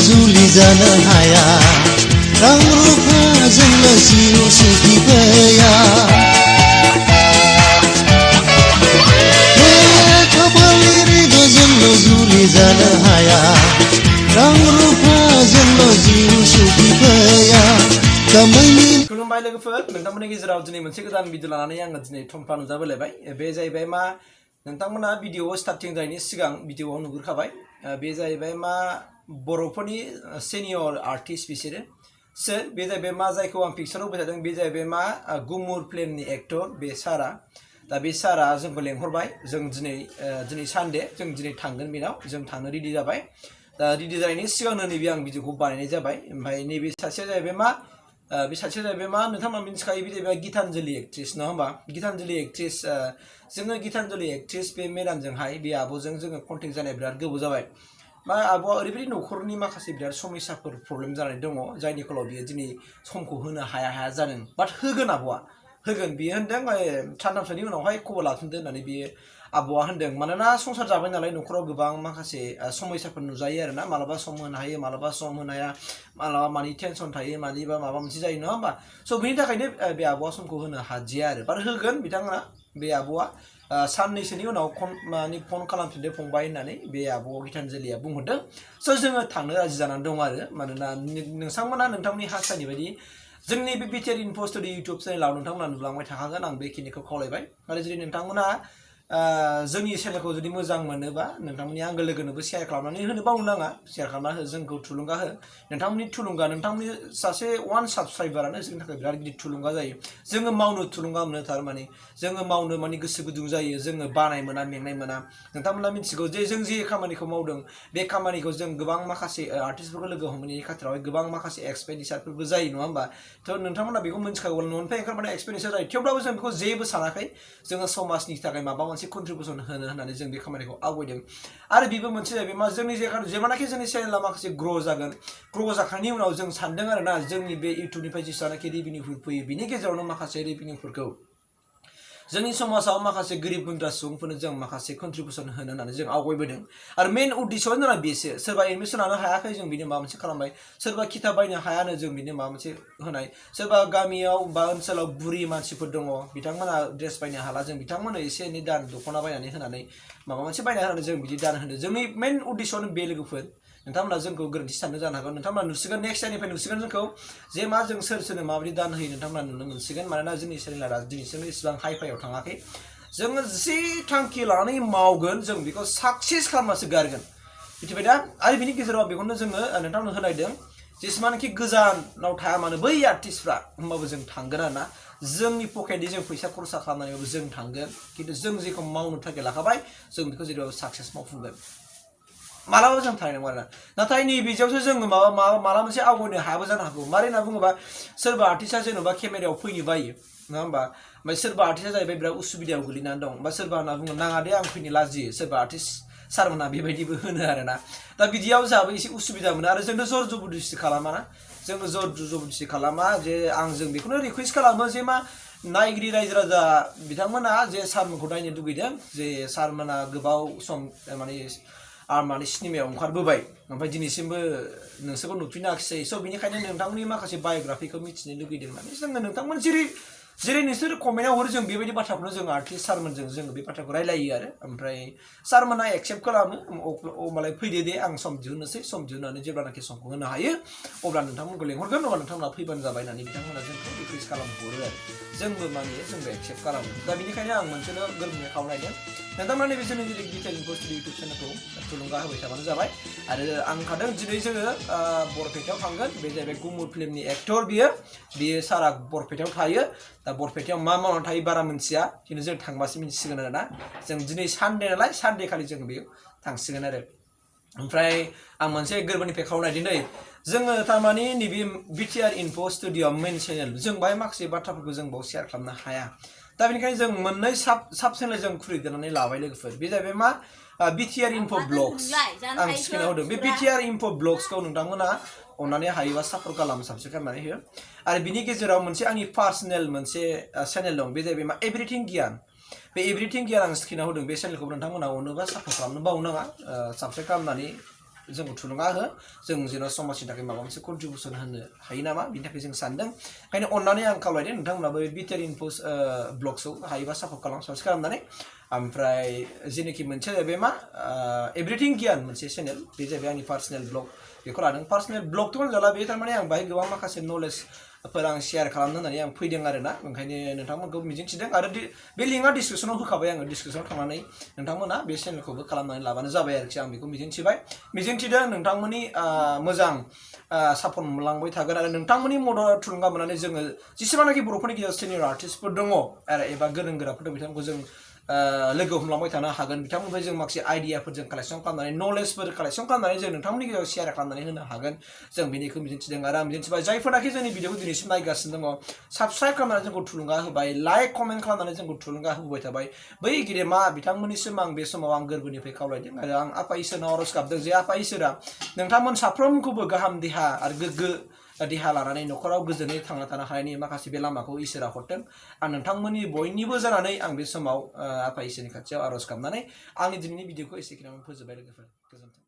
Julee jana haya rang rupa jengla jiu suki baya kabaliri jengla Julee jana haya rang rupa jengla jiu suki baya kamani खुलुमबाय लोगोफोर नोंथांमोननि गेजेराव दिनै मोनसे गोदान भिडिअ लानानै आङो दिनै थंफा नुजाबोलायबाय बे जाहैबाय मा नोंथांमोना भिडिअ स्टार्टिं जानायनि सिगां भिडिअआव नुगुरखाबाय बे जाहैबाय मा बर'फोरनि सिनियर आर्टिस्ट बिसोरो सोर बे जाहैबाय मा जायखौ आं पिक्चाराव होबाय थादों बे जाहैबाय मा गुमुर फिल्मनि एक्टर बे सारा दा बे सारा जोंखौ लेंहरबाय जों दिनै सानडे जों दिनै थांगोन बेनाव जों थांनो रेडि जाबाय दा रेडि जानायनि सिगांनो नैबे आं भिडिअखौ बानायनाय जाबाय ओमफ्राय नैबे सासेया जाहैबाय मा बे सासेया जाहैबाय मा नोंथांमोना मिन्थिखायो बे जाहैबाय गितानजलि एक्ट्रेस नङा होमबा गितानजलि एक्ट्रेस जोङो गितानजलि एक्ट्रेस बे मेडामजोंहाय बे आब'जों जोङो कन्टेक्ट जानाय बिराद गोबाव जाबाय मा आब'आ ओरैबायदि न'खरनि माखासे बिराद समस्याफोर प्रब्लेम जानानै दङ जायनि फलाव बियो दिनै समखौ होनो हाया जादों बाट होगोन आब'आ होगोन बियो होनदों सानथामसोनि उनावहाय खबर लाफिनदो होननानै बियो आब'आ होनदों मानोना संसार जाबाय नालाय न'खराव गोबां माखासे समस्याफोर नुजायो आरोना मालाबा सम होनो हायो मालाबा सम होनो हाया मालाबा मानि टेनसन थायो मानिबा माबा मोनसे जायो नङा होमबा स' बिनि थाखायनो बे आब'आ समखौ होनो हादिया आरो बाट होगोन बिथांमोना बे आब'आ साननैसोनि उनाव फन खालामफिनदो फंबाय होननानै बे आब' गितानजलिया बुंहरदों स' जोङो थांनो राजि जानानै दं आरो मानोना नोंथांमोननि हास्थायनाय बायदि जोंनि बे BTRInfostudio इउटुब चेनेलाव नोंथांमोना नुलांबाय थाखागोन आं बेखिनिखौ खावलायबाय आरो जुदि नोंथांमोना जोंनि चेनेलखौ जुदि मोजां मोनोबा नोंथांमोननि आंगो लोगोनोबो शेयार खालामनानै होनो बावनो नाङा शेयार खालामना हो जोंखौ थुलुंगा हो नोंथांमोननि थुलुंगा नोंथांमोननि सासे 1 साबस्क्राइबारानो जोंनि थाखाय बिराद गिदिर थुलुंगा जायो जोङो मावनो थुलुंगा मोनो थारमाने जोङो मावनो माने गोसो गुदुं जायो जोङो बानाय मोना मेंनाय मोना नोंथांमोना मिथिगौ जे जों जे खामानिखौ मावदों बे खामानिखौ जों गोबां माखासे आर्टिस्टफोरखौ लोगो हमनायनि खाथिरावहाय गोबां माखासे एक्सपेन्डिचारफोरबो जायो नङा होमबा थ' नोंथांमोना बेखौ मिथिखागौ न'निफ्राय ओंखारबानो एक्सपेन्डिचार जायो थेवब्लाबो जों बेखौ जेबो सानाखै जोङो समाजनि थाखाय माबा मोनसे कन्ट्रिबिउसन होनो होननानै जों बे खामानिखौ आवगायदों आरो बेबो मोनसे जाहैबाय मा जोंनि जेब्लानाखि जोंनि चेनेला माखासे ग्र' जागोन ग्र' जाखांनायनि उनाव जों सानदों आरोना जोंनि बे इउटुबनिफ्राय जेसेबांनाखि रेभिनिउफोर फैयो बिनि गेजेरावनो माखासे रेभिनिउफोरखौ जोंनि समाजाव माखासे गोरिब गुन्द्रा सुबुंफोरनो जों माखासे कन्ट्रिबिउसन होनो होननानै जों आवगायबोदों आरो मेन उद्देश्यआनो जोंना बेसो सोरबा एडमिसन लानो हायाखै जों बिनो माबा मोनसे खालामबाय सोरबा खिताब बायनो हायानो जों बिनो माबा मोनसे होनाय सोरबा गामियाव बा ओनसोलाव बुरि मानसिफोर दङ बिथांमोना ड्रेस बायनो हाला जों बिथांमोननो एसे एनै दान दख'ना बायनानै होनानै माबा मोनसे बायना होनानै जों बिदि दान होनो जोंनि मेन उद्देश्यआनो बे लोगोफोर नोंथांमोना जोंखौ गोरोन्थि साननो जानो हागौ नोंथांमोना नुसिगोन नेक्स्ट टाइमनिफ्राय नुसिगोन जोंखौ जे मा जों सोरनो माबायदि दान होयो नोंथांमोना नुनो मोनसिगोन मानोना जोंनि चेनेला दिनैसिम इसेबां हाइ फाइआव थाङाखै जोङो जि थांखि लानानै मावगोन जों बेखौ साक्सेस खालामनासो गारगोन मिथिबाय दा आरो बिनि गेजेराव बेखौनो जोङो नोंथांनो होनायदों जेसेबांनाखि गोजानाव थाया मानो बै आर्टिस्टफ्रा होमबाबो जों थांगोन आरोना जोंनि पकेटनि जों फैसा खरसा खालामनानैबाबो जों थांगोन खिन्थु जों जेखौ मावनो थाखाय लाखाबाय जों बेखौ जेरैबाबो साक्सेस मावफुंगोन मालाबाबो जों थानाय नङा आरोना नाथाय नैबेयावसो जोङो माला मोनसे आवगायनो हायाबो जानो हागौ मारै होनना बुङोबा सोरबा आर्टिस्टआ जेन'बा केमेरायाव फैनो बायो नङा होमबा ओमफ्राय सोरबा आर्टिस्टआ जाहैबाय बिराद उसुबिदायाव गोलैनानै दं बा सोरबा होनना बुङो नाङा दे आं फैनो लाजियो सोरबा आर्टिस्ट सारमोना बेबायदिबो होनो आरोना दा बिदियाव जोंहाबो एसे उसुबिदा मोनो आरो जोंथ' जर जबरदस्ति खालामा ना जोङो जर जबरदस्ति खालामा जे जों बेखौनो रिकुवेस्ट खालामो जे मा नायगिरि रायजो राजा बिथांमोना जे सारमोनखौ नायनो लुगैदों जे सारमोना गोबाव सम माने सिनेमायाव ओंखारबोबाय ओमफ्राय दिनैसिमबो नोंसोरखौ नुफिनाखिसै स' बिनिखायनो नोंथांमोननि माखासे बाय'ग्राफिखौ मिथिनो लुगैदों होननानै जोङो नोंथांमोन जेरै नोंसोर कमेन्टआव हरो जों बेबायदि बाथ्राखौनो जों आर्टिस्ट सारमोनजों जोङो बे बाथ्राखौ रायलायो आरो ओमफ्राय सारमोना एक्सेप्ट खालामो होमबालाय फैदो दे आं सम दिहुननोसै सम दिहुननानै जेब्लानाखि समखौ होनो हायो अब्ला नोंथांमोनखौ लेंहरगोन अब्ला नोंथांमोना फैबानो जाबाय होननानै बिथांमोना जोंखौ रिकुवेस्ट खालामहरो आरो जोंबो मानियो जोंबो एक्सेप्ट खालामो दा बेनिखायनो आं मोनसेल' गोरोबनाय खावलायदों नोंथांमोना नैबे जोंनि BTRInfostudio इउटुब चेनेलखौ थुलुंगा होबाय थाबानो जाबाय आरो आं खादों दिनै जोङो बरपेटायाव थांगोन बे जाहैबाय गुमुर फिल्मनि एक्टर बियो सारा बरपेटायाव थायो दा बरपेटायाव मा मावनानै थायो बारा मिथिया खिन्थु जों थांबासो मिथिसिगोन आरो ना जों दिनै सानडे नालाय सानडे खालि जों बेयाव थांसिगोन आरो ओमफ्राय आं मोनसे गोरबोनिफ्राय खावलायदों नै जोङो थारमाने नैबे BTR इनफो स्टुडिअ मेन चेनेल जों बाहाय माखासे बाथ्राफोरखौ जों बाव शेयार खालामनो हाया दा बेनिखायनो जों मोननै साब चेनेल जों खुलिदेरनानै लाबाय लोगोफोर बे जाहैबाय मा BTR इनफो ब्लग्स आं स्क्रिनाव होदों बे BTR इनफो ब्लग्सखौ नोंथांमोना अननानै हायोबा सापर्ट खालाम साबस्क्राइब खालामनानै हो आरो बिनि गेजेराव मोनसे आंनि पार्सनेल मोनसे चेनेल दं बे जाहैबाय मा एभ्रिथिं गियान बे एभ्रिथिं गियान आं स्क्रिनाव होदों बे चेनेलखौ नोंथांमोना अनोबा सापर्ट खालामनो बावनाङा साबस्क्राइब खालामनानै जोंखौ थुलुंगा हो जों जेन' समाजनि थाखाय माबा मोनसे कन्ट्रिबिउसन होनो हायो नामा बिनि थाखाय जों सानदों ओंखायनो अननानै आं खावलायदों नोंथांमोनाबो BTR इनफो ब्लग्सखौ हायोबा सापर्ट खालाम साबस्क्राइब खालामनानै ओमफ्राय जेनोखि मोनसे जाहैबाय मा एभ्रिथिं गियान मोनसे चेनेल बे जाहैबाय आंनि पार्सनेल ब्लग बेखौ लादों पार्सनेल ब्लगथ' होनजाला बे थारमाने आं बाहाय गोबां माखासे नलेजफोर आं शेयार खालामनो होननानै आं फैदों आरोना ओंखायनो नोंथांमोनखौ मिजिंथिदों आरो बे लिंकआ डिसक्रिपसनाव होखाबाय आङो डिसक्रिपसनाव थांनानै नोंथांमोना बे चेनेलखौबो खालामनानै लाबानो जाबाय आरोखि आं बेखौ मिजिंथिदों नोंथांमोननि मोजां सापर्ट मोनलांबाय थागोन आरो नोंथांमोननि मदद थुलुंगा मोननानै जोङो जेसेबांनाखि बर'फोरनि गेजेराव सिनियर आर्टिस्टफोर दङ आरो एबा गोरों गोराफोर दं बिथांमोनखौ जों लोगो हमलांबाय थानो हागोन बिथांमोननिफ्राय जों माखासे आइडियाफोर जों कालेक्सन खालामनानै नलेजफोर कालेक्सन खालामनानै जों नोंथांमोननि गेजेराव शेयार खालामनानै होनो हागोन जों बेनिखौ मिजिंथिदों आरो आं मिजिंथिबाय जायफोरनाखि जोंनि भिडिअखौ दिनैसिम नायगासिनो दङ साबस्क्राइब खालामनानै जोंखौ थुलुंगा होबाय लाइक कमेन्ट खालामनानै जोंखौ थुलुंगा होबाय थाबाय बै गेदेमा बिथांमोननिसिम आं बे समाव आं गोरबोनिफ्राय खावलायदों आरो आं आफा इसोरनाव आरज गाबदों जे आफा इसोरा नोंथांमोन साफ्रोमखौबो गाहाम देहा आरो गोग्गो देहा लानानै न'खराव गोजोनै थांना थानो हानायनि माखासे बे लामाखौ इसोरा हरथों आं नोंथांमोननि बयनिबो जानानै आं बे समाव आफा इसोरनि खाथियाव आरज गाबनानै आंनि दिनैनि भिडिअखौ एसेखिनियावनो फोजोबबाय लोगोफोर गोजोन्थों